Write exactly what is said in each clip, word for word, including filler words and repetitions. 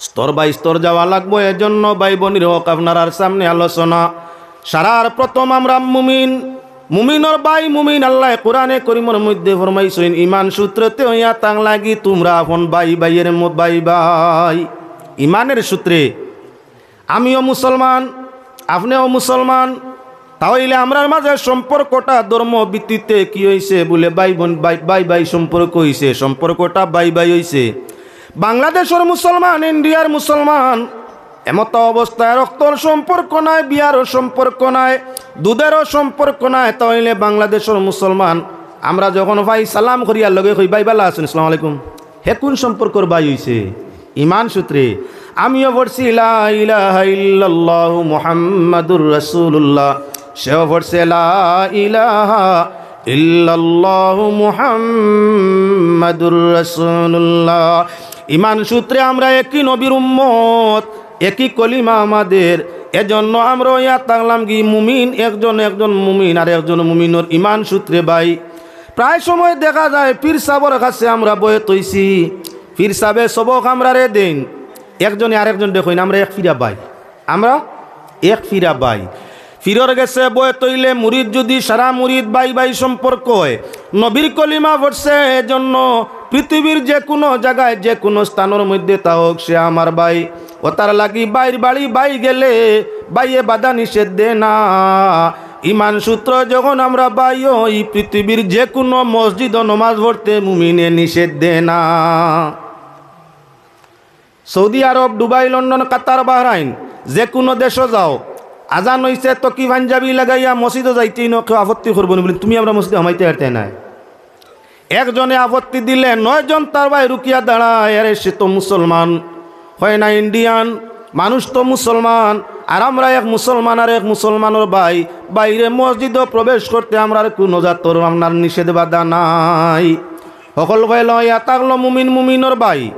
স্তর বাই স্তর যাওয়া লাগবো। এজন্য ভাই বইনর হক আপনারার সামনে আলোচনা। সারার প্রথম আমরা মুমিন, মুমিনর ভাই মুমিন। আল্লায় কোরআনে করিমর মধ্যে ফরমাইছইন, ইমান সূত্রতে অইয়া তার লাগি তুমরা আপন ভাই ভাইর ম-, ভাই ভাই। ইমানের সূত্রে আমিও মুসলমান, আপনেও মুসলমান, তা অইলে আমরার মাঝে সম্পর্কটা ধর্ম ভিত্তিতে কি অইছে? বুলে ভাই বইন, ভাই, ভাই ভাই সম্পর্ক অইছে, সম্পর্কটা ভাই ভাই অইছে। বাংলাদেশর মুসলমান, ইন্ডিয়ার মুসলমান, এমতা অবস্থায় রক্তর সম্পর্ক নাই, বিয়ারও সম্পর্ক নাই, দুধেরও সম্পর্ক নাই, তা অইলে বাংলাদেশর মুসলমান আমরা যখন ভাই সালাম করিয়ার লগে কই, "ভাই ভালা আছইন?" "আসসালামু আলাইকুম।" হে কুন সম্পর্কর ভাই অইছে? ইমান সূত্রে। আমিও পড়ছি, "লা ইলাহা ইল্লাল্লাহু মুহাম্মাদুর রাসূলুল্লাহ।" সেও পড়ছে, "লা ইলাহা ইল্লাল্লাহু মুহাম্মাদুর রাসূলুল্লাহ।" ইমান সূত্রে আমরা একই নবীর উম্মত, একই কলিমা আমাদের। এজন্য আমরা অইয়া থাকলাম কি মুমিন, একজন একজন মুমিন আর একজন মুমিনর ইমান সূত্রে ভাই। প্রায় সময় দেখা যায় পীর সাবর কাছে আমরা বইত অইছি, পীর সাবে সবক আমরারে দেইন, একজনে আরেকজনরে কইন, "আমরা এক ফিরা ভাই, আমরা এক ফিরা ভাই।" পীরর গেছে বইত অইলে মুরিদ যদি সারা মুরিদ ভাই ভাই সম্পর্ক অয়, নবীর কলিমা পড়ছে, এজন্য পৃথিবীর যে কুনু জাগায় যে কুনু স্থানর মধ্যে থাকউক সে আমার ভাই। অতার লাগি ভাইর বাড়ি ভাই গেলে ভাইয়ে বাধা নিষেধ দেয় না। ইমান সূত্র যখন আমরা ভাই অই, পৃথিবীর যে কুনু মসজিদো নমাজ পড়তে মুমিনে নিষেধ দেয় না। সৌদি আরব, দুবাই, লন্ডন, কাতার, বাহরাইন, যে কুনু দেশো যাও, আজান অইছে, টুপি পাঞ্জাবি লাগাইয়া মসজিদো যাইতে অইন, কেউ আপত্তি করবো নি? বুলে, "তুমি আমরা মসজিদো হামাইতে পারতে নায়।" একজনে আপত্তি দিলে নয়জন তার ভাই রুকিয়া দাঁড়ায়, "আরে, সে তো মুসলমান।" কয়, "না, ইন্ডিয়ান, মানুষ তো মুসলমান, আর আমরা এক মুসলমান আর এক মুসলমানর ভাই, বাইরে মসজিদো প্রবেশ করতে আমরার কুনু জাতর আপনার নিষেধ বাধা নাই।" হকল কয়, "লইয়া থাকলো মুমিন মুমিনর ভাই।"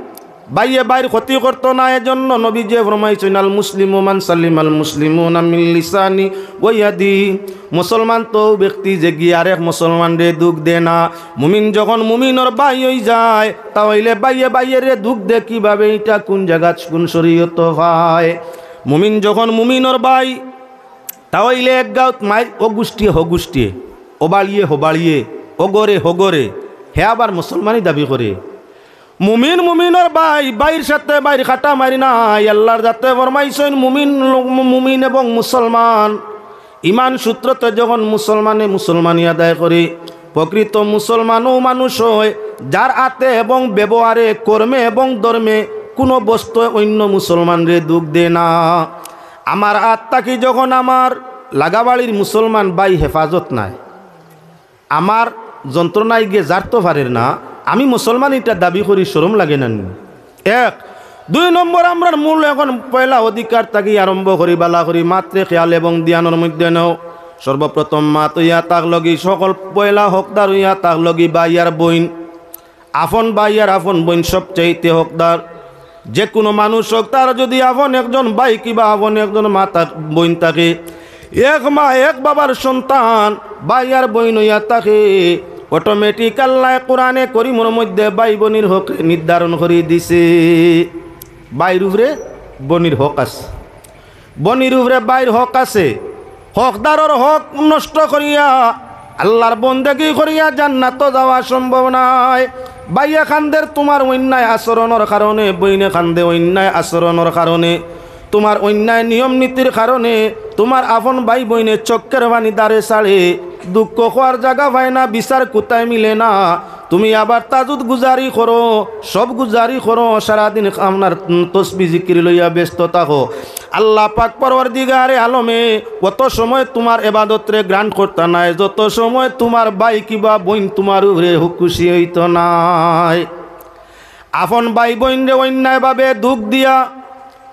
ভাইয়ে ভাইর ক্ষতি করতো না, এজন্য নবীজিয়ে ফরমাইছইন, "আল মুসলিমু মান সালিমাল মুসলিমুনা মিন লিসানি ওয়া ইয়াদি।" মুসলমান তো অউ ব্যক্তি যেগিয়ে আরেক মুসলমানরে দুখ দেয় না। মুমিন যখন মুমিনর ভাই অইযায়, তা অইলে ভাইয়ে ভাইয়েরে দুখ দেয় কিভাবে? ইটা কুন জাগাত, কুন শরীয়তো পায়? মুমিন যখন মুমিনর ভাই, তা অইলে এক গাঁওত মাইর, অউ গুষ্টিয়ে হউ গুষ্টিয়ে, অউ বাড়িয়ে হউ বাড়িয়ে, অউ ঘরে হউ ঘরে, হে আবার মুসলমানি দাবি করে। মুমিন মুমিনর ভাই, ভাইর সাথে ভাইর কাটামারি নাই। আল্লার জাতে ফরমাইছইন, মুমিন লোক, মুমিন এবং মুসলমান, ইমান সূত্রতে যখন মুসলমানে মুসলমানি আদায় করে, প্রকৃত মুসলমান অউ মানুষ অয়, যার আতে এবং ব্যবহারে, কর্মে এবং ধর্মে কুনু বস্তুয়ে অইন্য মুসলমানরে দুখ দেয় না। আমার আত থাকি যখন আমার লাগাবাড়ির মুসলমান ভাই হেফাজত নাই, আমার যন্ত্রণায় গিয়ে জারতো পারের না, আমি মুসলমান ইটা দাবি করি, শরম লাগে না নি? এক। দুই নম্বর, আমরার মূল এখন পয়লা অধিকার থাকি আরম্ভ করি, বালা করি, মাতরে খেয়াল এবং ধ্যানর মধ্যে নেও। সর্বপ্রথম মাত অইয়া থাকলো গি, সকল পয়লা হকদার অইয়া থাকলো গি ভাই আর বইন। আপন ভাই আর আপন বইন সবচাইতে হকদার। যে কুনু মানুষ অউক, তার যদি আপন একজন ভাই কিবা আপন একজন মা থাক-, বইন থাকে, এক মা এক বাবার সন্তান, ভাই আর বইন অইয়া থাকে, automatic আল্লায় কোরআনে করিমর মধ্যে ভাই বইনর হক নির্ধারণ করি দিছে। ভাইর উপরে বইনর হক আছে, বইনর উপরে ভাইর হক আছে। হকদারর হক নষ্ট করিয়া আল্লার বন্দেগি করিয়া জান্নাতো যাওয়া সম্ভব নায়। ভাইয়ে কান্দের তুমার অন্যায় আচরণর কারণে, বইনে কান্দে অন্যায় আচরণর কারণে, তুমার অন্যায় নিয়ম নীতির কারণে তুমার আপন ভাই বইনে চক্ষের পানি ধারে ছাড়ে, দুঃখ কওয়ার জাগা পায় না, বিচার কুথায় মিলে না। তুমি আবার তাজুদ গুজারি করো, সব গুজারি করো, সারাদিন আপনার তসবি জিকির লইয়া ব্যস্ত থাকো। আল্লাহ পাক পরওয়ারদিগারে আলমে অত সময় তুমার এবাদতরে grant করতা নায়, যত সময় তুমার ভাই কিবা বইন তুমার উপরে খুশি অইতো নায়। আপন ভাই বইনরে অন্যায়ভাবে দুখ দিয়া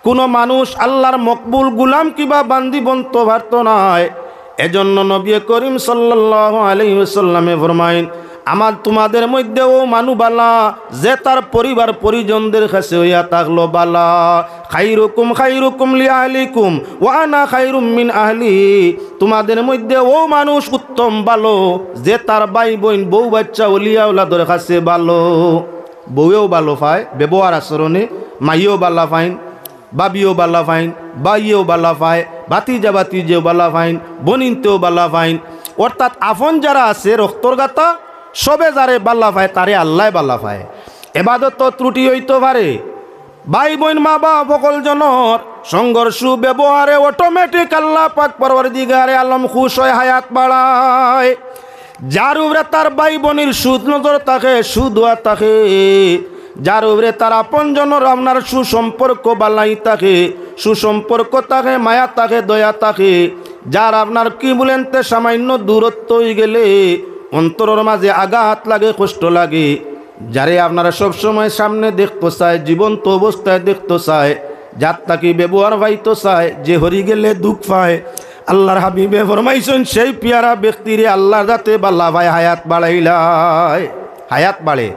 কুনু মানুষ আল্লার মকবুল গুলাম কিবা বান্দি বনতো পারতো নায়। এজন্য নবী করিম সাল্লাল্লাহু আলাইহি ওয়াসাল্লামে ফরমাইন, আমার তুমাদের মধ্যে অউ মানু বালা, যে তার পরিবার পরিজনদের কাছে অইয়া থাকলো বালা। খাইরুকুম খাইরুকুম লি আহলিকুম ওয়া আনা খাইরুম মিন আহলি। তুমাদের মধ্যে অউ মানুষ উত্তম ভালো, যে তার ভাই বইন বউ বাচ্চা অলিয়া আওলাদর কাছে ভালো। বউয়েও ভালো পায়, ব্যবহার আচরণে মাইয়েও বালা পাইন, ভাবিও বালা পাইন, ভাইয়েও বালা পায়, ভাতিজা ভাতিজিও বালা পাইন, বইনিন্তেও বালা পাইন। অর্থাৎ আপন যারা আছে রক্তর গাতা, সবে যারে বালা পায়, তারে আল্লায় বালা পায়। এবাদতো ত্রুটি অইতো পারে, ভাই বইন মা বাপ হকল জনর সঙ্গর সুব্যবহারে automatic আল্লাহ পাক পরওয়ারদিগারে আলম খুশ অয়, হায়াত বাড়ায়। যার উপরে তার ভাই বইনর সুদ নজর থাকে, সুদ অওয়া থাকে, যার উপরে তার আপন জনর আপনার সুসম্পর্ক বালাই থাকে, সুসম্পর্ক থাকে, মায়া থাকে, দয়া থাকে, যার আপনার কি বলেন তে সামান্য দূরত্ব অইগেলে অন্তরর মাঝে আঘাত লাগে, কষ্ট লাগে, যারে আপনারা সব সময় সামনে দেখতো চায়, জীবন্ত অবস্থায় দেখতো চায়, যার থাকি ব্যবহার পাইতো চায়, যে হরি গেলে দুখ পায়। আল্লাহর হাবিবে ফরমাইছইন, সেই পিয়ারা ব্যক্তিরে আল্লাহর যাতে বালা পায়, হায়াত বাড়াইলায়, হায়াত বাড়ে।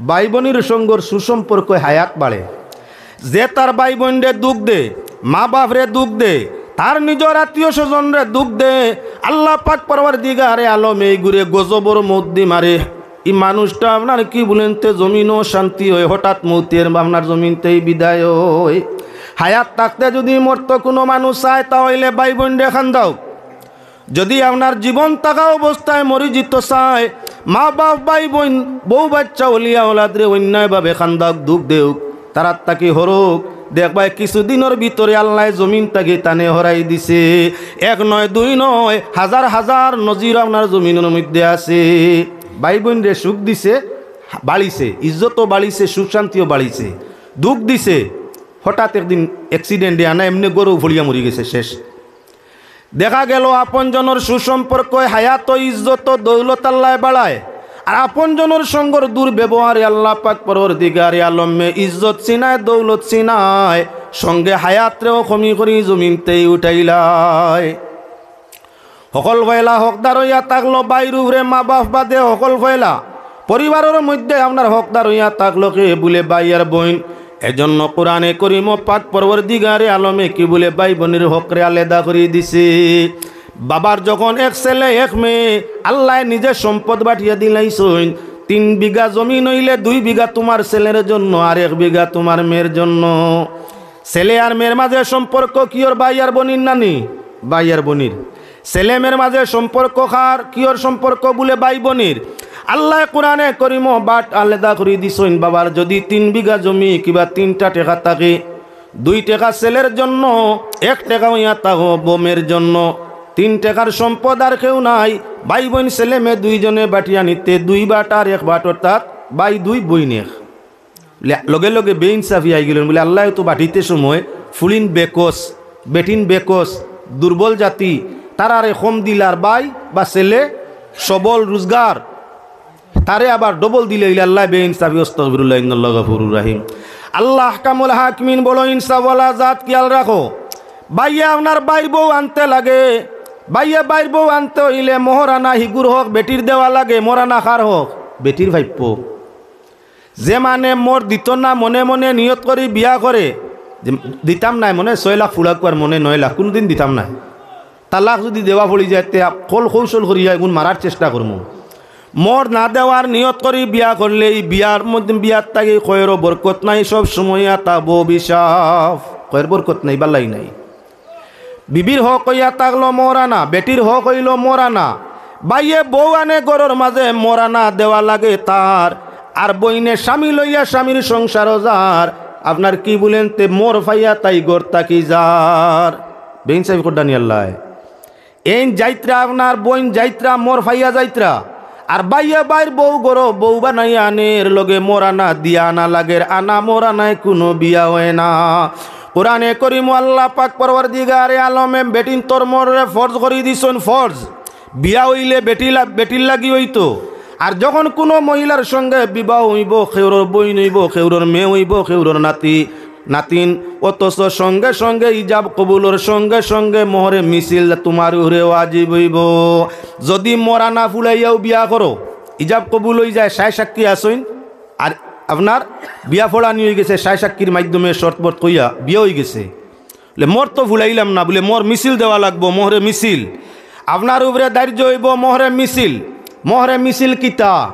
ভাই বইনর সঙ্গর সুসম্পর্ক হায়াত বাড়ে। যে তার ভাই বইনরে দুখ দে, মা বাপরে দুখ দে, তার নিজর আত্মীয় স্বজনরে দুখ দে, আল্লাহ পাক পরওয়ারদিগারে আলম এইগুরে গজবর মউত দি মারে। ই মানুষটা আপনার কি বলেন তে জমিনও শান্তি অয়, হঠাৎ মউতের আপনার জমিন তেই বিদায় অয়। হায়াত থাকতে যদি মরতো কুনু মানুষ চায়, তা অইলে ভাই বইনরে কান্দাউক। যদি আপনার জীবন থাকা অবস্থায় মরি যিতো চায়, মা বাপ, ভাই বইন, বউ বাচ্চা, অলিয়া ওলাদরে অন্যায়ভাবে কান্দাউক, দুখ দেউক, তারার থাকি হরউক, দেখবায় কিছুদিনর ভিতরে আল্লায় জমিন থাকি তানে হরাই দিছে। এক নয়, দুই নয়, হাজার হাজার নজির আপনার জমিনর মধ্যে আছে। ভাই বইনরে সুখ দিছে, বাড়িছে, ইজ্জতও বাড়িছে, সুখ শান্তিও বাড়িছে, দুখ দিছে, হঠাৎ একদিন accident-এ আনা এমনে গরু ফড়িয়া মরি গেছে, শেষ। দেখা গেল আপন জনর সুসম্পর্ক হায়াত ও ইজ্জত ও দৌলত আল্লায় বাড়ায়, আর আপন জনর সঙ্গর দুর্ব্যবহারে আল্লাহ পাক পরওয়ারদিগারে আলমে ইজ্জত ছিনায়, দৌলত ছিনায়, সঙ্গে হায়াতরেও কমি করি জমিনতেই উঠাইলায়। হকল পয়লা হকদার অইয়া থাকলো ভাইর উপরে, মা বাপ বাদে হকল পয়লা পরিবারর মধ্যে আপনার হকদার অইয়া থাকলো কে? বুলে ভাই আর বইন। এজন্য কোরআনে করিম ও পাক পরওয়ারদিগারে আলমে কি বুলে ভাই বইনর হকরে আলাদা করি দিছে। বাবার যখন এক ছেলে এক মেয়ে, আল্লায় নিজে সম্পদ বাটিয়া দিলাইছইন, তিন বিঘা জমিন অইলে দুই বিঘা তুমার ছেলের জন্য, আর এক বিঘা তুমার মেয়ের জন্য। ছেলে আর মেয়ের মাঝে সম্পর্ক কিওর? ভাই আর বইনর নানি, ভাই আর বইনর। ছেলে মেয়ের মাঝে সম্পর্ক কার? কিওর সম্পর্ক? বুলে ভাই বইনর। আল্লায় কোরআনে করিম ও বাট আলাদা করি দিছইন, বাবার যদি তিন বিঘা জমি কিবা তিনটা টেকা থাকে, দুই টেকা ছেলের জন্য, এক টেকা অইয়া থাকবো মেয়ের জন্য। তিন টেকার সম্পদ আর কেউ নাই, ভাই বইন ছেলে মেয়ে দুইজনে বাটিয়া নিতে দুই বাট আর এক বাট, অর্থাৎ ভাই দুই বইন এক। লে-, লগে লগে বেইনসাফি আইগেলইন, বুলে আল্লায় তো বাটিতে সময় ফুলিন বেকস, বেটিন বেকস, দুর্বল জাতি, তারারে কম দিলার ভাই বা ছেলে সবল রোজগার, তারে আবার ডবল দিলে ইলা আল্লায় বেইনসাফি। আস্তাগফিরুল্লাহ, ইন্নাল্লাহ গাফুরুর রাহিম। আল্লাহ আহকামুল হাকিমিন বলো, ইনসাফওয়ালা জাত, খিয়াল রাখো। ভাইয়ে আপনার ভাইর বউ আনতে লাগে, ভাইয়ে ভাইর বউ আনতে অইলে মোহরানা হিগুর হক বেটির দেওয়া লাগে, মোরানা কার হক? বেটির ভাইপ্য। যে মানে মোর দিত না, মনে মনে নিয়ত করি বিয়া করে, যে দিতাম নায়, মনে ছয় লাখ ফুড়াউক আর মনে নয় লাখ, কুনুদিন দিতাম নায়। তালাক যদি দেওয়া পড়ি যায়, তে কল কৌশল করিয়া এগুন মারার চেষ্টা করমু। মোর না দেওয়ার নিয়ত করি বিয়া করলে, ই বিয়ার মধ্যে, বিয়ার থাকি খয়রো বরকত নাই, সব সময় আতা বউ অভিশাপ, খয়র বরকত নাই, বালাই নাই। বিবির হক অইয়া থাকলো মোরানা, বেটির হক অইলো মোরানা। ভাইয়ে বউ আনে ঘরর মাঝে, মোরানা দেওয়া লাগে তার। আর বইনে স্বামী লইয়া স্বামীর সংসারো যার, আপনার কি বুলেন তে মোর পাইয়া তাই ঘর থাকি যার। বেইনসাফি কররা নি আল্লায়। এইন যাইত্রা আপনার বইন যাইত্রা, মোর পাইয়া যাইত্রা। আর ভাইয়ে ভাইর বউ ঘরো বউ বানাইয়া আনের, লগে মোরানা দিয়া আনা লাগের, আনা মোরানায় কুনু বিয়া অয় না। কোরআনে করিম আল্লাহ পাক পরওয়ারদিগারে আলমে বেটিন্তর মোররে ফরজ করি দিছইন, ফরজ। বিয়া অইলে বেটি লা-, বেটির লাগি অইতো। আর যখন কুনু মহিলার সঙ্গে বিবাহ অইবো, কেউরর বইন অইবো, কেউরর মেয়ে অইবো, কেউরর নাতি, নাতিন, অথচ সঙ্গে সঙ্গে ইজাব কবুলর সঙ্গে সঙ্গে মোহরে মিছিল তুমার উপরে ওয়াজিব অইবো। যদি মোরানা ফুড়াইয়াও বিয়া করো, ইজাব কবুল অইযায়, সায় সাক্ষী আছইন, আর আপনার বিয়া পড়ানি অইগেছে, সায় সাক্ষীর মাধ্যমে শর্তবর্ত কইয়া বিয়া অইগেছে। বুলে, মোর তো ফুড়াইলাম না, বুলে, মোর মিছিল দেওয়া লাগবো, মোহরে মিছিল। আপনার উপরে ধার্য অইবো মোহরে মিছিল। মোহরে মিছিল কিতা?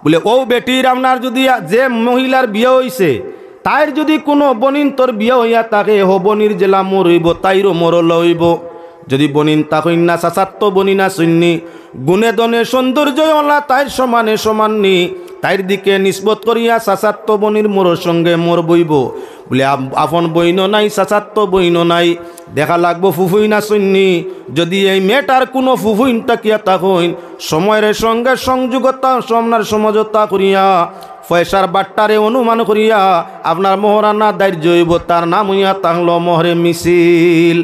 বুলে, অউ বেটির আপনার যদি আ-, যে মহিলার বিয়া অইছে, তাইর যুদি কুনু বইনিন্তর বিয়া অইয়া থাকে, হউ বইনির যেলা মোর অইবো, তাইরও মোর অলা অইবো। যুদি বইনিন থাকইন না, চাচাত্ত বইনিন আছইন নি, গুণে ধনে সৌন্দর্যে অলা তাইর সমানে সমান নি, তাইর দিকে নিসবত করিয়া চাচাত্ত বইনির মোরর সঙ্গে মোর বইবো। বুলে, আপ-, আপন বইনও নাই, চাচাত্ত বইনও নাই, দেখা লাগবো ফুফুইন আছইন নি। যুদি এই matter কুনু ফুফুইন থাকিয়া থাকইন, সময়র সঙ্গে সংযোগতা, আপনার সমঝোতা করিয়া, পয়সার বাট্টারে অনুমান করিয়া, আপনার মোহরানা ধার্য অইবো, তার নাম অইয়া থাকলো মোহরে মিছিল।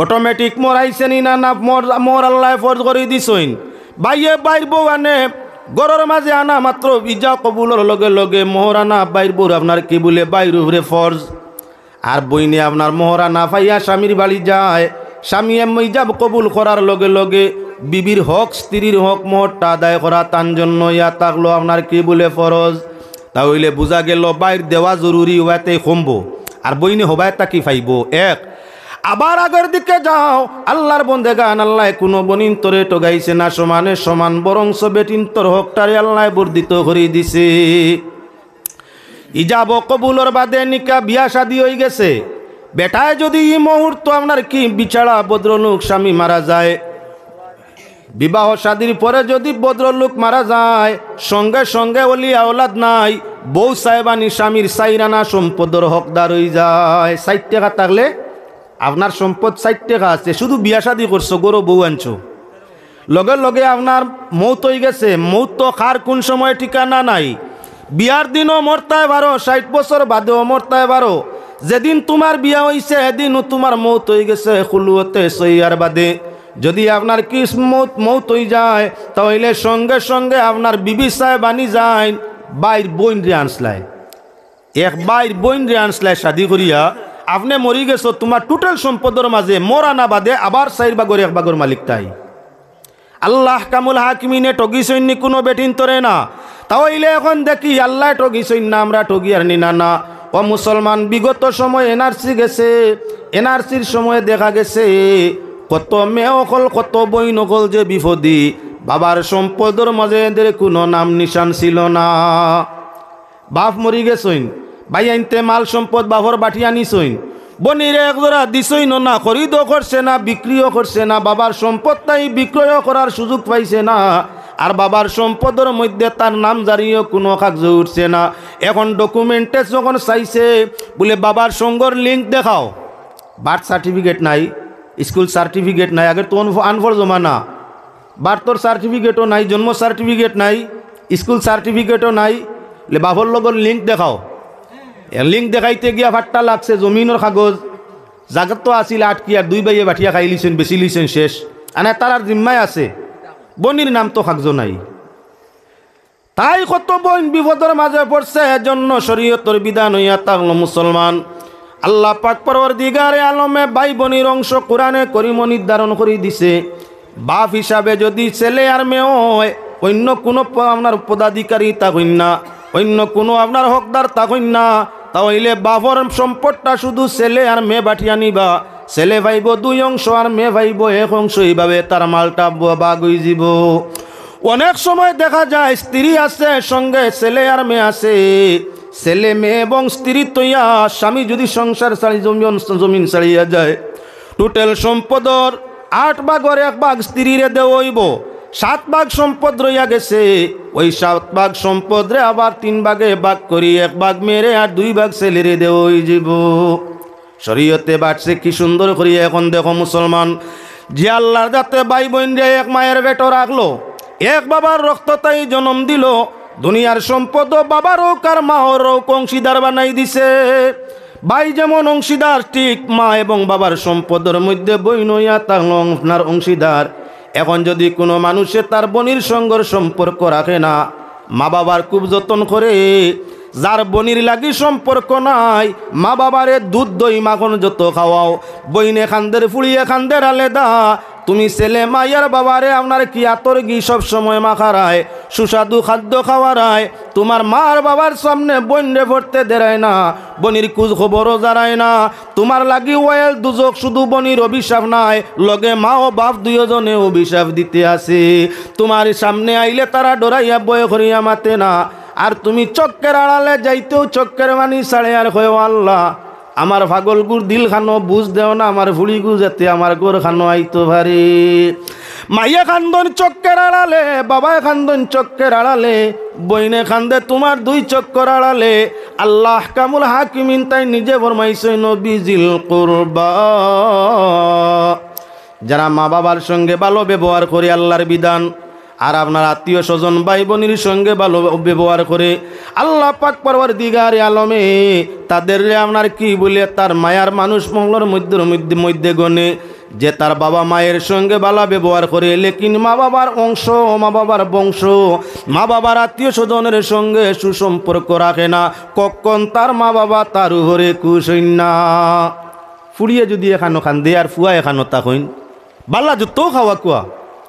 Automatic মোহর আইছে নি না, না মোহর, মোহর আল্লায় ফরজ করি দিছইন। ভাইয়ে ভাইর বউ আনে, ঘরর মাঝে আনা মাত্র ইজাব কবুলর লগে লগে মোহরানা ভাইর বউর আপনার কিবুলে ভাইর উপরে ফরজ। আর বইনে আপনার মোহরানা পাইয়া স্বামীর বাড়ি যায়, স্বামীয়ে ইজাব কবুল করার লগে লগে বিবির হক, স্ত্রীর হক মোহরটা আদায় করা তান জন্য অইয়া থাকলো আপনার কিবুলে ফরজ। তা অইলে বুঝা গেল ভাইর দেওয়া জরুরি, অইতে কমবো। আর বইনে হবায় থাকি পাইবো। এক, আবার আগর দিকে যাও, আল্লার বন্দেগান, আল্লায় কুনু বইনিন্তরে ঠগাইছে না, সমানে সমান, বরঞ্চ বেটিন্তর হকটারে আল্লায় বর্ধিত করি দিছে। ইজাব কবুলর বাদে নিকা বিয়া শাদি অইগেছে। বেটায় যুদি ই মুহূর্ত আপনার কি বিছাড়া ভদ্রলোক স্বামী মারা যায়, বিবাহ শাদির পরে যুদি ভদ্রলোক মারা যায়, সঙ্গে সঙ্গে অলি আওলাদ নাই, বউ সাহেবানি স্বামীর চাইরানা সম্পদর হকদার অইযায়। ষাইট টেকা থাকলে আপনার সম্পদ ষাইট টেকা আছে, শুধু বিয়া শাদি করছো, ঘরো বউ আনছো, লগে লগে আপনার মউত অইগেছে। মউত তো কার কুন সময় ঠিকানা নাই। বিয়ার দিনও মরতায় পারো, ষাইট বছর বাদেও মরতায় পারো। যেদিন তুমার বিয়া অইছে, এদিনও তুমার মউত অইগেছে, খুলুয়তে সইয়ার বাদে। যুদি আপনার কিসমত মউত অইযায়, তা অইলে সঙ্গে সঙ্গে আপনার বিবি সাহেবানি যাইন, ভাইর বইনরে আনছলায়। এক ভাইর বইনরে আনছলায় শাদি করিয়া, আপনে মরিগেছো, তুমার total সম্পদর মাঝে মোহরানা বাদে আবার চাইর ভাগর এক ভাগর মালিক তাই। আল্লাহ আহকামুল হাকিমিনে ঠগিছইন নি কুনু বেটিন্তরে না। তা অইলে এখন দেখি আল্লায় ঠগিছইন না, আমরা ঠগিয়ার নি না, না। ও মুসলমান, বিগত সময় NRC গেছে, NRCর সময় দেখা গেছে কত মেয়ে অকল, কত বইন অকল যে বিপদি, বাবার সম্পদর মাঝে এদের কুনু নাম নিশান ছিল না। বাপ মরিগেছইন, ভাইয়াইন্তে মাল সম্পদ বাপর বাটিয়া নিছইন, বইনরে এক জোড়া দিছইন না, খরিদও করছে না, বিক্রিও করছে না, বাবার সম্পদ তাই বিক্রয়ও করার সুযোগ পাইছে না, আর বাবার সম্পদর মধ্যে তার নাম জারিও কুনু কাগজো উঠছে না। এখন document যখন চাইছে, বুলে, "বাবার সঙ্গর link দেখাও।" Birth certificate নাই, school certificate নাই, আগের তো আনফ-, আনফর জমানা। Birthর certificateও নাই, জন্ম certificate নাই, school certificateও নাই, বুলে, "বাপর লগর link দেখাও।" এ link দেখাইতে গিয়া ফাট্টা লাগছে, জমিনর কাগজ, জাগাত তো আছিল আটকি, আর দুই ভাইয়ে বাটিয়া খাইলিছইন, বেচিলিছইন, শেষ। আনে তারার জিম্মায় আছে, বইনর নাম তো কাগজো নাই। তাই কত বইন বিপদর মাঝে পড়ছে, এজন্য শরীয়তর বিধান অইয়া থাকলো মুসলমান। আল্লাহ পাক পরওয়ারদিগারে আলমে ভাই বইনর অংশ কোরআনে করিমো নির্ধারণ করি দিছে। বাপ হিসাবে যুদি ছেলে আর মেয়ে অয়, অইন্য কুনু প-, আপনার পদাধিকারী থাকইন না, অইন্য কুনু আপনার হকদার থাকইন না, তা অইলে বাপর সম্পদটা শুধু ছেলে আর মেয়ে বাটিয়া নিবা। ছেলে পাইবো দুই অংশ আর মেয়ে পাইবো এক অংশ, এইভাবে তার মালটা ব-, ভাগ অইযিবো। অনেক সময় দেখা যায় স্ত্রী আছে, সঙ্গে ছেলে আর মেয়ে আছে, ছেলে মেয়ে এবং স্ত্রী থইয়া স্বামী যুদি সংসার ছাড়ি জমিন, জমিন ছাড়িয়া যায়, total সম্পদর আট ভাগর এক ভাগ স্ত্রীরে দেওয়া অইবো, সাত ভাগ সম্পদ রইয়া গেছে। ওই সাত ভাগ সম্পদরে আবার তিন ভাগে ভাগ করি, এক ভাগ মেয়েরে আর দুই ভাগ ছেলেরে দেওয়া অইযিবো। শরীয়তে বাটছে কি সুন্দর করি। এখন দেখো মুসলমান, যে আল্লার জাতে ভাই বইনরে এক মায়ের পেটো রাখলো, এক বাবার রক্ত তাই জনম দিলো, দুনিয়ার সম্পদও বাবার অউক আর মার অউক অংশীদার বানাই দিছে। ভাই যেমন অংশীদার, ঠিক মা এবং বাবার সম্পদর মধ্যে বইন অইয়া থাকলো আপনার অংশীদার। এখন যুদি কুনু মানুষে তার বইনর সঙ্গর সম্পর্ক রাখে না, মা বাবার খুব যতন করে, যার বইনর লাগি সম্পর্ক নাই, মা বাবারে দুধ দই মাখন যত খাওয়াও, বইনে কান্দের ফুড়িয়ে কান্দের আলাদা। তুমি ছেলে মাইয়ার বাবারে আপনার কি আতর ঘি সব সময় মাখারায়, সুস্বাদু খাদ্য খাওয়ারায়, তুমার মার বাবার সামনে বইনরে পড়তে দেরায় না, বইনর খুজ খবরও জারায় না। তুমার লাগি ওয়াইল দুজখ শুধু বইনর অভিশাপ নায়, লগে মা ও বাপ দুইওজনে অভিশাপ দিতে আছে। তুমার সামনে আইলে তারা ডরাইয়া ভয় করিয়া মাতে না, আর তুমি চক্কর আড়ালে যাইতেও চক্কর পানি ছাড়ে আর কয়, "ও আল্লাহ, আমার পাগলগুর দিলখানো বুঝ দেও না, আমার ফুড়িগু যাতে আমার ঘরখানো আইতো পারে।" মাইয়ে কান্দইন চক্কর আড়ালে, বাবায় কান্দইন চক্কর আড়ালে, বইনে কান্দে তুমার দুই চক্কর আড়ালে। আল্লাহ আহকামুল হাকিমিন তাইন নিজে ফরমাইছইন, "বিজিল কুরবা।" যারা মা বাবার সঙ্গে ভালো ব্যবহার করে আল্লাহর বিধান, আর আপনার আত্মীয় স্বজন ভাই বইনর সঙ্গে ভালো ব্যবহার করে, আল্লাহ পাক পরওয়ারদিগারে আলমে তাদেররে আপনার কি বলে তার মায়ার মানুষ মহলর মধ্যর মধ্যে, মধ্যে গণে। যে তার বাবা মায়ের সঙ্গে ভালা ব্যবহার করে, লেকিন মা বাবার অংশ, মা বাবার বংশ, মা বাবার আত্মীয় স্বজনের সঙ্গে সুসম্পর্ক রাখে না, কখন তার মা বাবা তার উপরে খুশ হইন না। ফুড়িয়ে যদি এখানো কান্দে আর ফুয়া এখানো থাকইন, বালা যত খাওয়া কুয়া,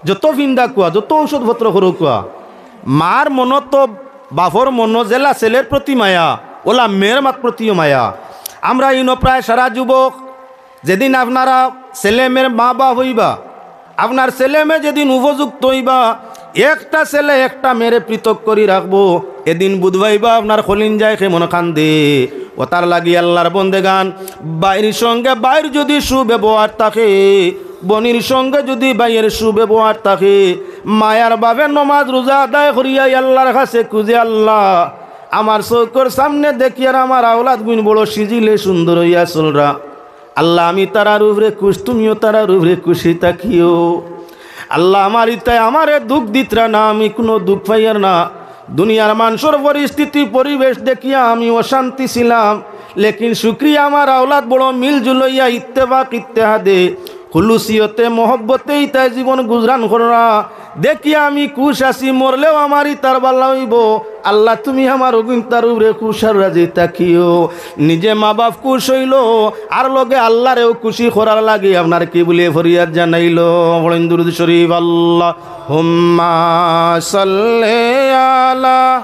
যত ফিন্দা কুয়া, যত ঔষধপত্র করো কুয়া, মার মনো তো, বাপর মনো যেলা ছেলের প্রতি মায়া, ওলা মেয়ের মাত প্রতিও মায়া। আমরা ইনো প্রায় সারা যুবক, যেদিন আপনারা ছেলে মেয়ের মা বাপ হইবা, আপনার ছেলে মেয়ে যেদিন উপযুক্ত হইবা, একটা ছেলে একটা মেয়েরে পৃথক করি রাখবো, এদিন বুঝবাইবা আপনার কলিজায় কেমন কান্দে। ওতার লাগি আল্লাহর বন্দেগান, ভাইর সঙ্গে ভাইর যদি সুব্যবহার থাকে, বইনর সঙ্গে যদি ভাইয়ের সুব্যবহার থাকে, মায়ার বাপে নমাজ রোজা আদায় করিয়া আল্লাহর কাছে খুঁজে, "আল্লাহ, আমার চউখর সামনে দেখিয়ার আমার আওলাদ গুইন বড় সিজিলে সুন্দর হইয়া চলরা।" আল্লাহ, আমি তারার উপরে খুশ, তুমিও তারার উপরে খুশি থাকিও। আল্লাহ, আমার ইতায় আমারে দুখ দিতরা না, আমি কুনু দুখ পাইয়ার না। দুনিয়ার মানষর পরিস্থিতি পরিবেশ দেখিয়া আমি অশান্তি ছিলাম, লেকিন শুকরিয়া আমার আওলাদ বড় মিলজুল হইয়া ইত্তেফাক ইত্তেহাদে খুলুসিয়তে মহব্বতে ইতায় জীবন গুজরান কররা। দেখিয়া আমি খুশ আছি, মরলেও আমার ইতার বালা হইবো। আল্লাহ, তুমি আমার অগুইনতার উপরে খুশ আর রাজি থাকিও। নিজে মা বাপ খুশ হইলো, আর লগে আল্লাহরেও খুশি করার লাগি আপনার কিবুলে ফরিয়াদ জানাইলো। পড়ইন দুরুদ শরীফ, আল্লাহুম্মা সাল্লি আলা